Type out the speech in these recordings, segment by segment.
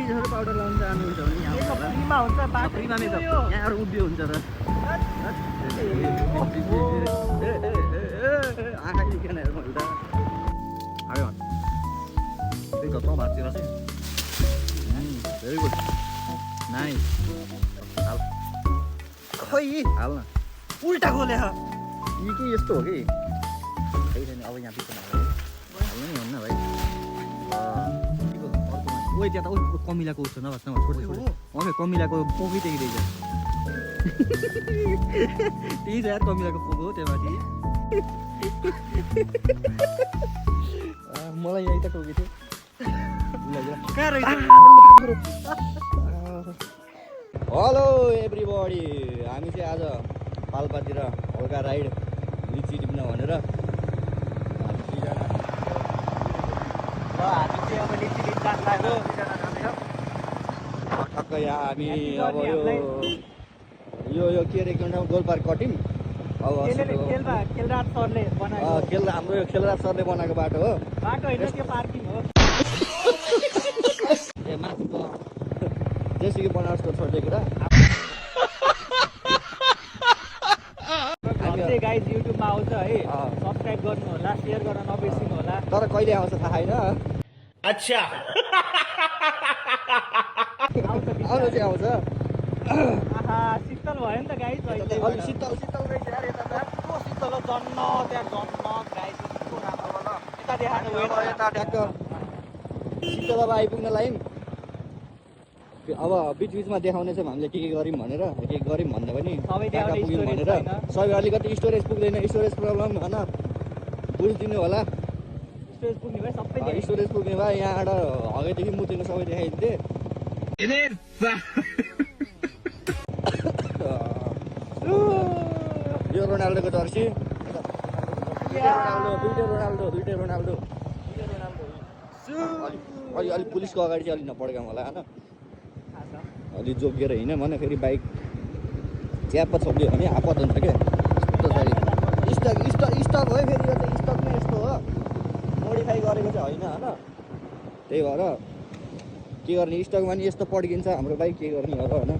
लेडिजहरु powder लाउन जानुहुन्छ भने यहाँ यो फ्रीमा हुन्छ बाटो फ्रीमा नै त यहाँ आएर उभियो हुन्छ र आँखा देखिएन हेर मैले त आयो त्यही त त भाँचिएर चाहिँ भेरी गुड नाइस हाल खै हाल न उल्टा खोले ह यी के यस्तो हो कि खै छैन अब यहाँ बिचमा हाल्नु नि हुन्न भाइ ओइ त्यहाँ त ओ कमिलाको उस नभस् न छोड्दै छोड्दै अमे कमिलाको पोकै देखिँदैछ त्यही छ यार कमिलाको पोको हो त्यहाँ माथि मलाई यही त टोके थियो हेलो एभ्रिबडी हामी चाहिँ आज पाल्पातिर हल्का राइड लिची टिप्न भनेर हामी दुईजना ठक्क यहाँ हामी अब यो के अरे गोलपार्क कट्यौँ अब हाम्रो यो खेलराज सरले बनाएको बाटो हो ए माथि जेसुकै बनारसको छोडिदिएको र गाइज युट्युबमा आउँछ है सब्सक्राइब गर्नु होला शेयर गर्न नबिर्सिनु होला तर कहिले आउँछ थाहा छैन अच्छा आउनु चाहिँ आउँछ आहा शीतल भयो नि त गाइज अहिले अलि शीतल रहेछ यार यता त शीतल जन्न त्यहाँ जन्न गाइज कस्तो राम्रो होला यता देखाएको यता ट्याक्क शीतल अब आइपुग्न लायौँ अब बिचबिचमा देखाउने चाहिँ हामीले के गर्यौँ भनेर के गर्यौँ भन्दा पनि पुग्यौँ भनेर सबै अलिकति स्टोरेज पुग्दैन स्टोरेज प्रब्लम होइन बुझिदिनु होला स्टोरेज पुग्ने भए यहाँबाट हगेदेखि मुतेको सबै देखाइदिए यो रोनाल्डोको जर्सी दुइटै रोनाल्डो अलि पुलिसको अगाडि चाहिँ अलिक नपड्का मलाई होइन अलि जोगिएर हिँड्यो भने फेरि बाइक च्याप्प छोप्यो भने आपत हुन्छ क्या यस्तो स्टक हो फेरि यो चाहिँ स्टक नै यस्तो हो मोडिफाई गरेको चाहिँ होइन होइन त्यही भएर के गर्ने स्टकमा नि यस्तो पड्किन्छ हाम्रो बाइक के गर्ने हो होइन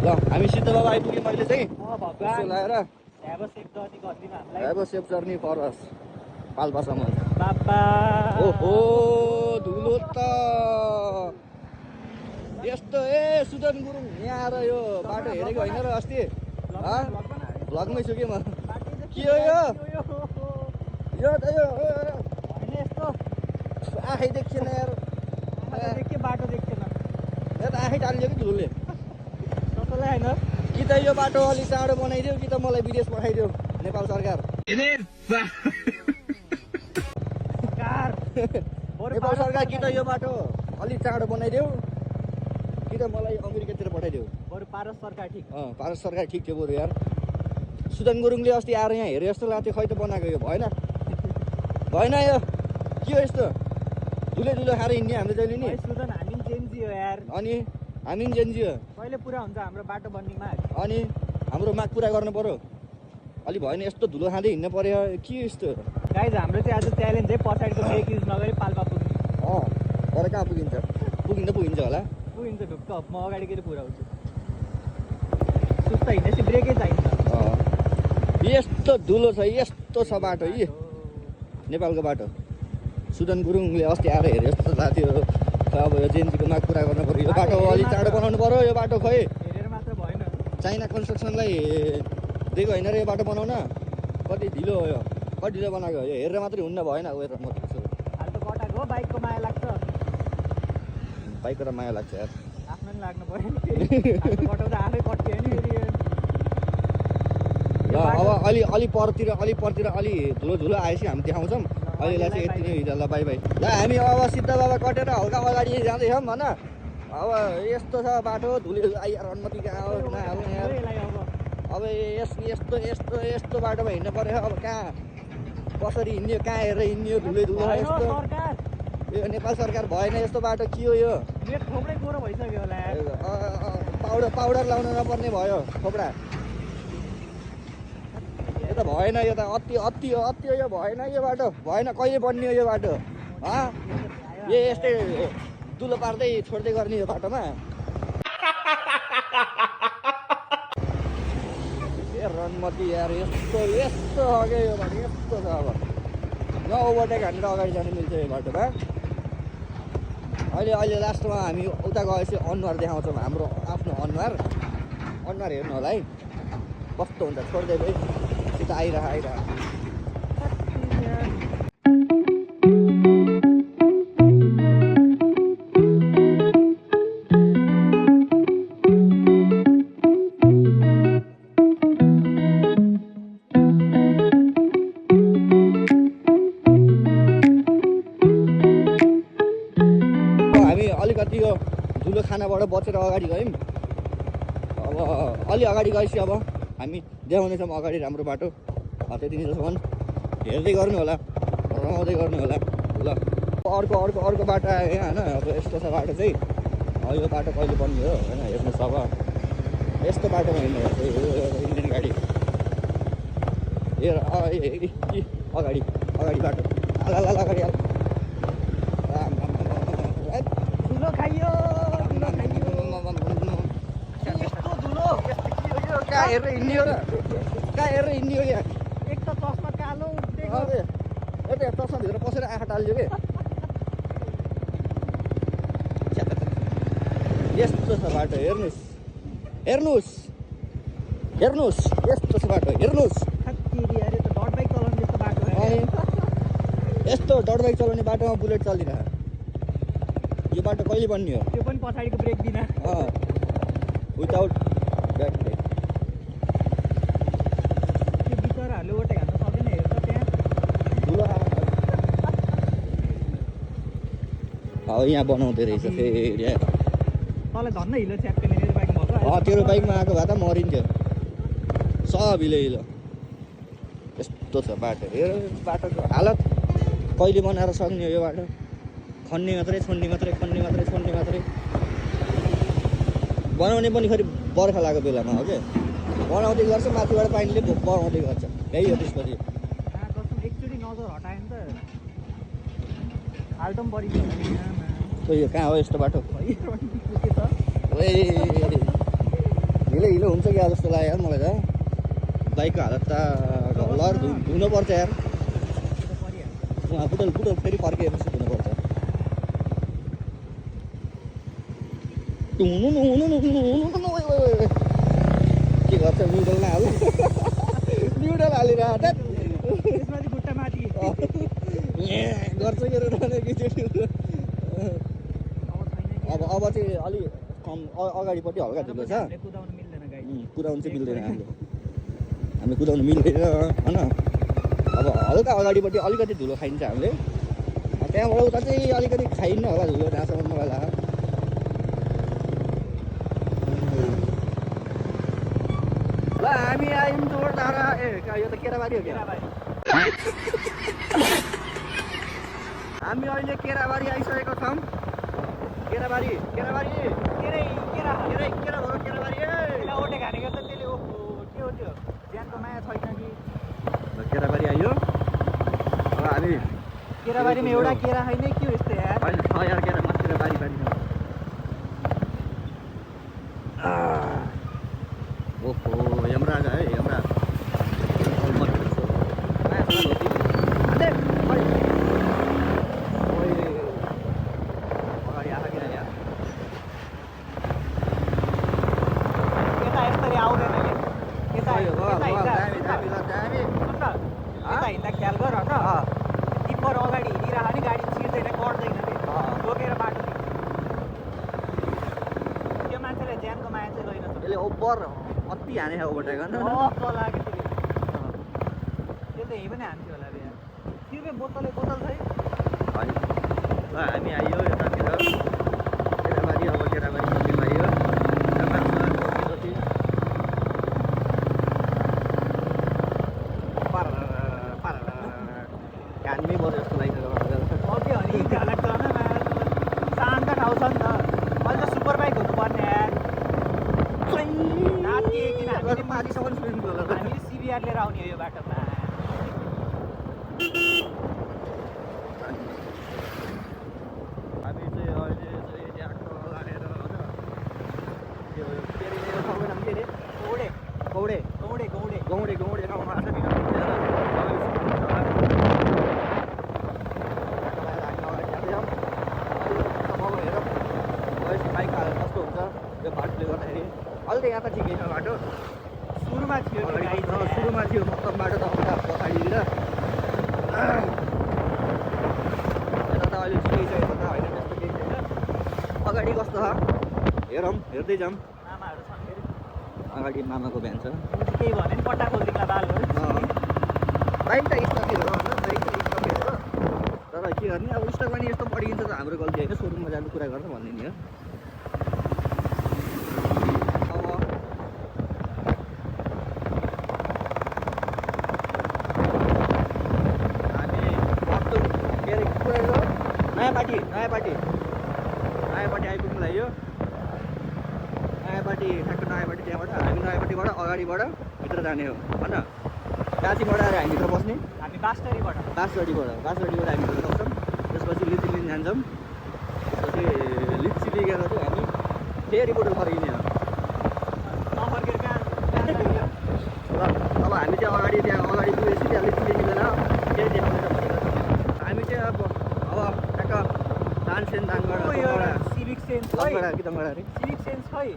ल हामी सिद्ध बाबा आइपुग्यौँ मैले चाहिँ लगाएर सेफ जर्नी फर अस पाल्पासम्म ओहो धुलो त यस्तो ए सुदन गुरुङ यहाँ आएर यो बाटो हेरेको होइन र अस्ति भ्लगमै छु कि म के हो यो त यो आँखै देखिएन यार बाटो देख्दैन यो त आँखै टालियो कि धुलोले तपाईँलाई होइन कि त यो बाटो अलिक चाँडो बनाइदियो कि त मलाई विदेश पठाइदियो नेपाल सरकार नेपाल सरकार कि त यो बाटो अलिक चाँडो बनाइदेऊ कि त मलाई अमेरिकातिर पठाइदेऊ बरु पारस सरकार ठिक पारस सरकार ठिक थियो बरु यार सुदन गुरुङले अस्ति आएर यहाँ हेरे जस्तो लाग्थ्यो खै त बनाएको यो भएन यो के हो यस्तो धुलो खाएर हिँड्ने हाम्रो जहिले नि सुदन हामी जेन्जी हो यार अनि हामी जेन्जी हो कहिले पुरा हुन्छ हाम्रो बाटो बन्ने माग अनि हाम्रो माग पुरा गर्नु पर्यो अलि भएन यस्तो धुलो खाँदै हिँड्नु पर्यो के यस्तो गाइज हाम्रो चाहिँ आज च्यालेन्ज है पछाडिको ब्रेक युज नगरी पाल्पा पुग्ने तर कहाँ पुगिन्छ पुगिन्छ होला पुगिन्छ ढुक्क म अगाडिकै पुऱ्याउँछु सुस्त हिँडेपछि ब्रेकै चाहिन्छ यस्तो धुलो छ यस्तो छ बाटो यी नेपालको बाटो सुदन गुरुङले अस्ति आएर हेरे जस्तो लाग्थ्यो अब यो जेन्जीको माग पुरा गर्नु पर्यो यो बाटो अलिक चाँडो बनाउनु पर्यो यो बाटो खै हेरेर मात्र भएन चाइना कन्स्ट्रक्सनलाई दिएको होइन र यो बाटो बनाउन कति ढिलो हो यो कति ढिलो बनाएको यो हेरेर मात्रै हुन्न भएन उयो म हाल त कटाएको हो बाइकको माया लाग्छ बाइकको त माया लाग्छ यार आफ्नो पनि लाग्नु पऱ्यो नि कटाउँदा आफै कट्यो नि फेरि ल अब अलि परतिर अलि धुलो आएपछि हामी देखाउँछौँ अहिलेलाई चाहिँ यति नै हुन्छ ल बाई बाई ल हामी अब सिद्ध बाबा कटेर हल्का अगाडि जाँदैछौँ भन अब यस्तो छ बाटो धुलो आइहाल्छ अनुमति कहाँ हो अब यस्तो बाटोमा हिँड्नु पर्यो अब कहाँ कसरी हिँड्ने कहाँ हेरेर हिँड्ने धुलो यस्तो यो नेपाल सरकार भएन यस्तो बाटो के हो यो पाउडर लाउन नपर्ने भयो खोपडा यो त भएन यो त अति हो यो भएन यो बाटो भएन कहिले बन्ने हो यो बाटो यस्तै दुलो पार्दै छोड्दै गर्ने यो बाटोमा ए रनमती यार यस्तो यस्तो अघि यो बाटो यस्तो छ अब न ओभरटेक हानेर अगाडि जानु मिल्छ यो बाटोमा अहिले लास्टमा हामी उता गएपछि अनुहार देखाउँछौँ हाम्रो आफ्नो अनुहार हेर्नु होला है कस्तो हुन्छ छोड्दै भाइ सिधा आइरह अलिकति यो धुलो खानाबाट बचेर अगाडि गयौँ अब अलि अगाडि गएपछि अब हामी देखाउनेछौँ अगाडि राम्रो बाटो त्यति जसम्म हेर्दै गर्नु होला रमाउँदै गर्नु होला ल अर्को बाटो आयो यहाँ होइन अब यस्तो छ बाटो चाहिँ यो बाटो कहिले बन्ने हो होइन हेर्नुहोस् अब यस्तो बाटोमा हिँड्नुपर्छ इन्डियन गाडी अगाडि बाटो अगाडि कहाँ हेरेर हिँड्ने हो र यहाँ एक त चस्मा कालो यता चस्माभित्र पसेर आँखा टाल्यो कि यस्तो छ बाटो हेर्नुहोस् यस्तो छ बाटो हेर्नुहोस् यस्तो डट बाइक चलाउने बाटोमा बुलेट चलिरह यो बाटो कहिले बन्ने हो त्यो पनि पछाडिको ब्रेक बिना विदाउट ब्याक ब्रेक त्यो बिचराहरूले ओटे हाल्न सक्दैन हेर्छ त्यहाँ ठुलो अब यहाँ बनाउँदै रहेछ फेरि तँलाई झन् हिलो च्याप्पे मेरो बाइक भएको तेरो बाइकमा आएको भए त मरिन्थ्यो सब हिलो यस्तो छ बाटो हेर बाटोको हालत कहिले बनाएर सक्ने हो यो बाटो खन्ने मात्रै छोड्ने मात्रै बनाउने पनि फेरि बर्खा लागेको बेलामा हो क्या बनाउँदै गर्छ माथिबाट पानीले बनाउँदै गर्छ यही हो त्यसपछि एकचोटि नजर हटायो नि त हाल्टो पनि बढिदियो यो कहाँ हो यस्तो बाटो हिलो हुन्छ क्या जस्तो लाग्यो यार मलाई त बाइकको हालत त लर धुनुपर्छ यार बुटल फेरि फर्किएपछि धुनुपर्छ के गर्छ न्युडलमा हाल्नु न्युडल हालेर खुट्टा माथि गर्छ के अब चाहिँ अलि कम अगाडिपट्टि हल्का धुलो छ कुदाउनु चाहिँ मिल्दैन हामी कुदाउनु मिल्दैन होइन अब हल्का अगाडिपट्टि अलिकति धुलो खाइन्छ हामीले त्यहाँबाट उता चाहिँ अलिकति खाइन्न होला धुलो जहाँसम्म मलाई लाग्छ ल हामी आयौँ जोरदारा यो त केराबारी हो क्या हामी अहिले केराबारी आइसकेको छौँ केराबारी ओटे घानेको त त्यसले के हो त्यो ज्यानको माया छैन कि केराबारी आइयो अब हामी केराबारीमा एउटा केरा छैन के हो यस्तो यार होइन छ यार केरा मात्र बारी ओहो यमराज है यमराज हिँड्दा ख्याल गर न टिप्पर अगाडि हिँडिरह नि गाडी छिर्दैन कट्दैन रोकेर बाटो त्यो मान्छेले ज्यानको माया चाहिँ लैन यसले ओभर अति हाने ओभरटेक लाग्यो त्यसले त्यो त यही पनि हान्थ्यो होला बिहा त्यो बोतल छै ल हामी आइयो यतातिर केराबारी अब केराबारी मन्दिरमा आइयो कानमै बस्यो जस्तो लागिरहेको शान्त ठाउँ छ नि त अहिले त सुपर बाइक हुनुपर्ने हामीले सिबिआर लिएर आउने हो यो बाटोमा हेरौँ हेर्दै जाऊँ मामाहरू छन् फेरि अगाडि मामाको भ्यान छ केही भन्यो नि पट्टा खोलिदिउँला बालहरू बाइक त स्टकै हो होइन बाइक त स्टकै हो तर के गर्ने अब स्टकमा नि यस्तो पढिन्छ त हाम्रो गल्ती होइन सोरुममा जानु कुरा गर्छ भन्ने नि हो नयाँ पार्टी आइपुग्नुलाई यो नयाँ पार्टी ठ्याक्क नयाँ पार्टी त्यहाँबाट हामी नयाँ पार्टीबाट अगाडिबाट भित्र जाने हो होइन काँचीबाट आएर हामी भित्र बस्ने हामी बासडीबाट हामी भित्र बस्छौँ त्यसपछि लिचिलिङ जान्छौँ त्यसपछि लिचिलिङेर चाहिँ हामी फेरि बोटल फर्किने हो नफर्केर कहाँ र अब हामी चाहिँ अगाडि पुगेपछि त्यहाँ लिचिलिङ बेला केही देखाउँछ भनेर हामी चाहिँ अब ठ्याक्क तानसेन दानबाट सिभिक सेन्स दमगडा कि दमगडा अरे सिभिक सेन्स खै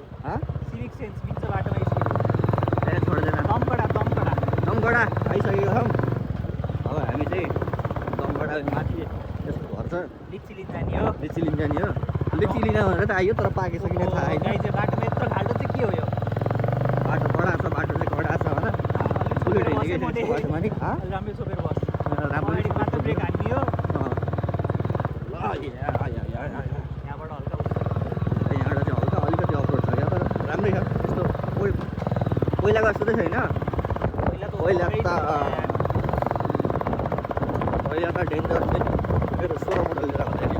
सिभिक सेन्स मिल्छ बाटोमा छोड्दैन दमगडा आइसकेको छौँ अब हामी चाहिँ दमगडा माथि त्यसको घर छ लिचिलिङ जाने हो लिचिलिङ जाने हो लिचिलिङ भनेर त आइयो तर पाकिसकिन थाहा छैन गाई चाहिँ बाटोमा यत्रो खाल्डो चाहिँ के हो यो बाटो कडा छ बाटो चाहिँ कडा छ होइन ठुलो ढेकेको बाटोमा नि राम्रै सोपेर बस राम्रो मात्र ब्रेक हान्ने हो यहाँबाट चाहिँ हल्का अलिकति अफरोड छ यहाँ तर राम्रै छ त्यस्तो पहिलाको जस्तो चाहिँ छैन पहिला त डेन्जर मेरो 16 मोडल लिएर आउँदै नि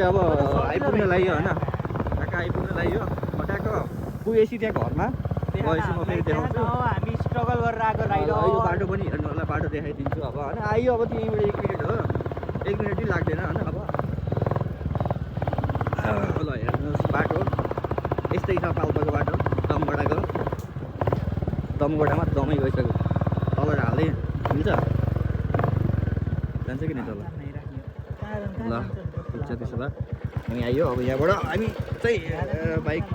अब आइपुग्न लाग्यो होइन ट्याक्क आइपुग्न लाग्यो ट्याक्क पुगेपछि त्यहाँ घरमा गएपछि म फेरि देखाउँछु हामी स्ट्रगल गरेर आएको राइड यो बाटो पनि हेर्नु होला बाटो देखाइदिन्छु अब होइन आइयो अब त्यहीँबाट 1 मिनट हो 1 मिनट नै लाग्दैन होइन अब ल हेर्नुहोस् बाटो यस्तै छ पाल्पाको बाटो दमगडामा दमै गइसक्यो तल हाल्दै मिल्छ जान्छ कि नि तल ल पुग्छ त्यसो भए हामी आइयो अब यहाँबाट हामी चाहिँ बाइक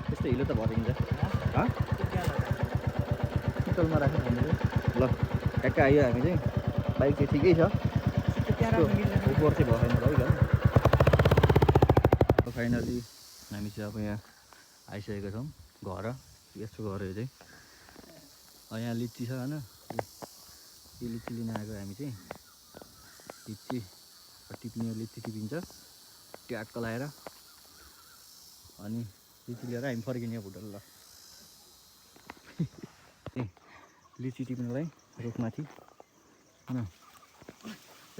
त्यस्तो हिलो त भरिन्छ शीतलमा राख्नु ल ट्याक्क आइयो हामी चाहिँ बाइक चाहिँ ठिकै छ उपर चाहिँ भएन है फाइनली हामी चाहिँ अब यहाँ आइसकेका छौँ घर यस्तो घर यो चाहिँ यहाँ लिची छ होइन यो लिची लिन आएको हामी चाहिँ लिची टिप्ने लिची टिपिन्छ ट्याक्क लगाएर अनि लिची लिएर हामी फर्किने भुटल ल लिची टिप्नुलाई रुखमाथि होइन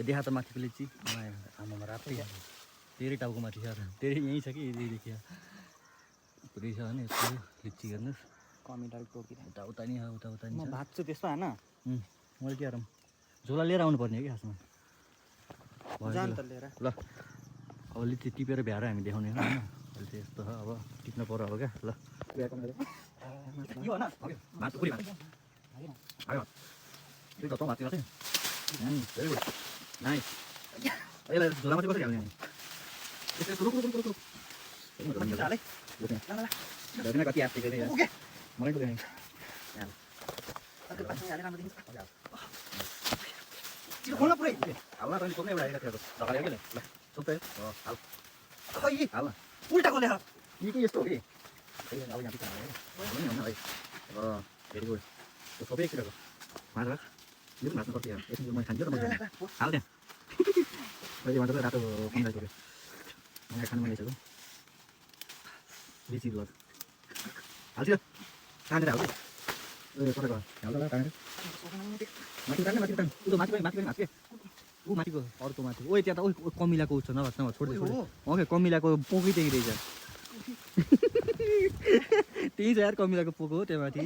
देखा त माथिको लिची आमामा रातै धेरै टाउको माथि छ धेरै यहीँ छ कि यही देखियो पुरै छ भने यस्तो लिची हेर्नुहोस् कमिटर टोकी उता नि उता नि भात छु त्यसमा होइन मैले के गरौँ झोला लिएर आउनु पर्ने हो कि खासमा ल अब लिची टिपेर भ्याएर हामी देखाउने होइन अहिले चाहिँ यस्तो छ अब टिप्न पर्यो अब क्या ल झोलामा चाहिँ कसरी हाल्ने कति आँटेको मलाई खोल्न पुरै हाल्न तैँले सोध्ने एउटा आइरहेको थियो ढकाले के ल सोध्दै हाल खै हाल उल्टा खोले निकै यस्तो हो कि अब यहाँ पिछा हाल्ने होइन है भेरी गुड त्यो सबै एकतिरको मात्र यो पनि भाँच्नु पर्छ यसमा मैले खान्छु र मैले हाल त्यहाँ अहिले मात्र रातो खाइरहेको थियो मलाई खानु मन लागेको लिची ल हाल्छ तानेर हाल्छ कताको हाल्छ तानेर माथि तान्ने माथि तान् ऊ माथि पनि हाल्छ के ऊ माथिको अर्को माथि ओ त्यहाँ त ओ कमिलाको छ नभए छोड्दै ओके कमिलाको पोकै त्यही रहेछ त्यही छ यार कमिलाको पोको हो त्यहाँ माथि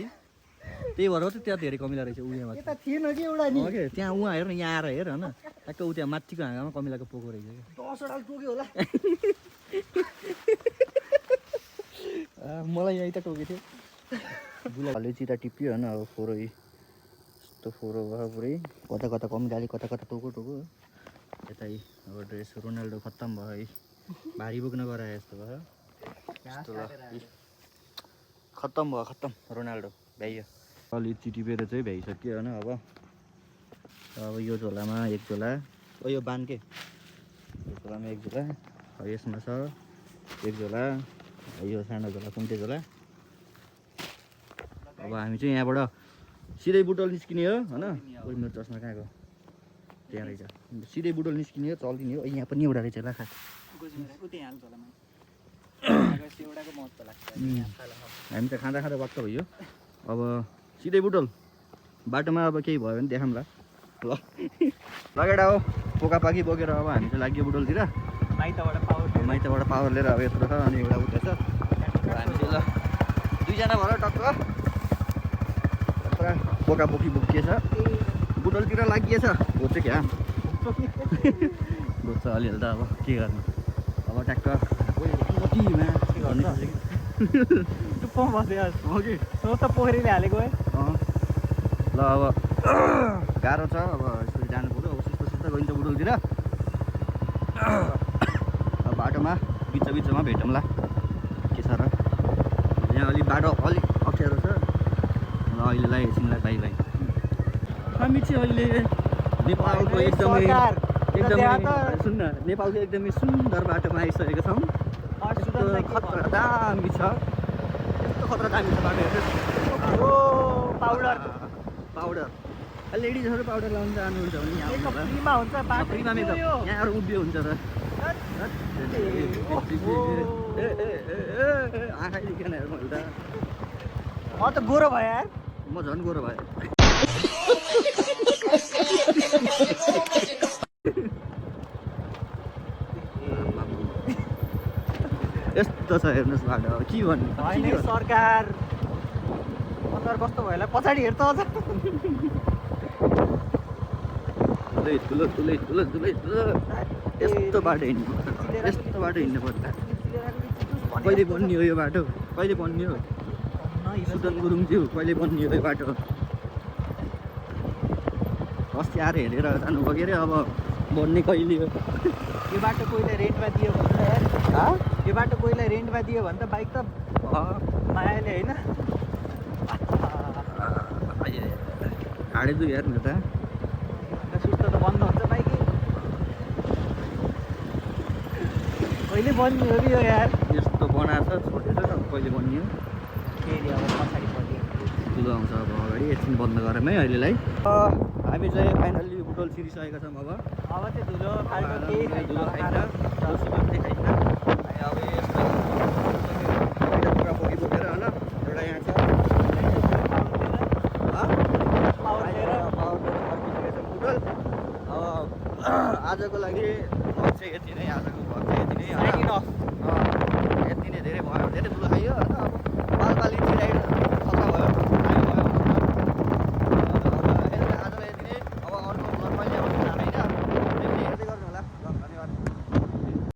त्यही भएर त त्यहाँ धेरै कमिला रहेछ ऊ यहाँ माथि थिएन कि एउटा नि ओके त्यहाँ उहाँ हेर न यहाँ आएर हेर होइन ट्याक्क ऊ त्यहाँ माथिको हाँगामा कमिलाको पोको रहेछ क्या 10 वटा टोक्यो होला मलाई यहीँ त टोकेको थियो अलि चिता टिप्यो होइन अब फोरो यस्तो फोरो भयो पुरै कता कता कम गाली कता कता टोको टोको यतै अब ड्रेस रोनाल्डो खत्तम भयो है भारी बोक्न गरायो यस्तो भयो खत्तम भयो खत्तम रोनाल्डो भ्याइयो अलि टिपेर चाहिँ भ्याइसक्यो होइन अब यो झोलामा एक झोला यो बान्के यो झोलामा एक झोला यसमा छ एक झोला यो सानो झोला कुन्टे झोला अब हामी चाहिँ यहाँबाट सिधै बुटोल निस्किने हो होइन कोही मेरो चस्मा कहाँको त्यहाँ रहेछ सिधै बुटोल निस्किने हो चल्दिने हो यहाँ पनि एउटा रहेछ ल खा हामी त खाँदा खाँदा वाक्क भयो अब सिधै बुटोल बाटोमा अब केही भयो भने देखाउँला ल लगेर अब पोकापाकी बोकेर अब हामी चाहिँ लाग्यो बुटोलतिर माइतबाट पावर लिएर अब यत्रो छ अनि एउटा उता छ हामी चाहिँ ल दुईजना भएर टक्क पोकापोकी बोकिएछ बुटोलतिर लागिएछ हो चाहिँ क्या बोक्छ अलिअलि त अब के गर्नु अब ट्याक्क कतिमा के गर्नु पोखरीले हालेको है ल अब गाह्रो छ अब यसरी जानु पऱ्यो अब सुस्त सुस्त गइन्छ बुटोलतिर अब बाटोमा बिचमा भेटौँला के छ र यहाँ अलिक बाटो अलिक अप्ठ्यारो छ र अहिलेलाई एकछिनलाई बाई हामी चाहिँ अहिले नेपालको एकदमै सुन्न नेपालको एकदमै सुन्दर बाटोमा आइसकेको छौँ खतरा दामी छ यस्तो खतरा दामी छ बाटो हेर्नुहोस् पाउडर लेडिजहरू पाउडर लाउनु जानुहुन्छ भने यहाँ फ्रीमा मेकअप यहाँ अरू उभियो हुन्छ त आँखा देखिएन हेर मैले त गोरो भयो यार म झन् गोरो भयो यस्तो छ हेर्नुहोस् बाटो अब के भन्नु सरकार कस्तो भयो होला पछाडि हेर्छ अझ ठुलो यस्तो बाटो हिँड्नु पर्छ कहिले बनियो यो बाटो कहिले बनियो सुदन गुरुङ थियो कहिले बनियो यो बाटो अस्ति आएर हेरेर जानु भयो के अरे अब बन्ने कहिले हो यो बाटो कोहीलाई रेन्टमा दियो भने यो बाटो कोहीलाई रेन्टमा दियो भने त बाइक त मायाले होइन हाडे दुई हेर्नु त सुस्त त बन्द हुन्छ बाइक कहिले बनियो कि यो यार यस्तो बनाएको छ छोडेर कहिले बनियो फेरि अब पछाडि बनियो ठुलो आउँछ अब अगाडि एकछिन बन्द गरौँ है अहिलेलाई हामी चाहिँ फाइनल्ली बुटोल छिरिसकेका छौँ अब चाहिँ धुलो फाल्टो केही धुलो खाइन्छ पनि खाइन्छ अब यस्तो दुईवटा कुरा बोकी बोकेर होइन एउटा यहाँ छ बुटोल अब आजको लागि भ्लग चाहिँ यति नै आजको भ्लग चाहिँ यति नै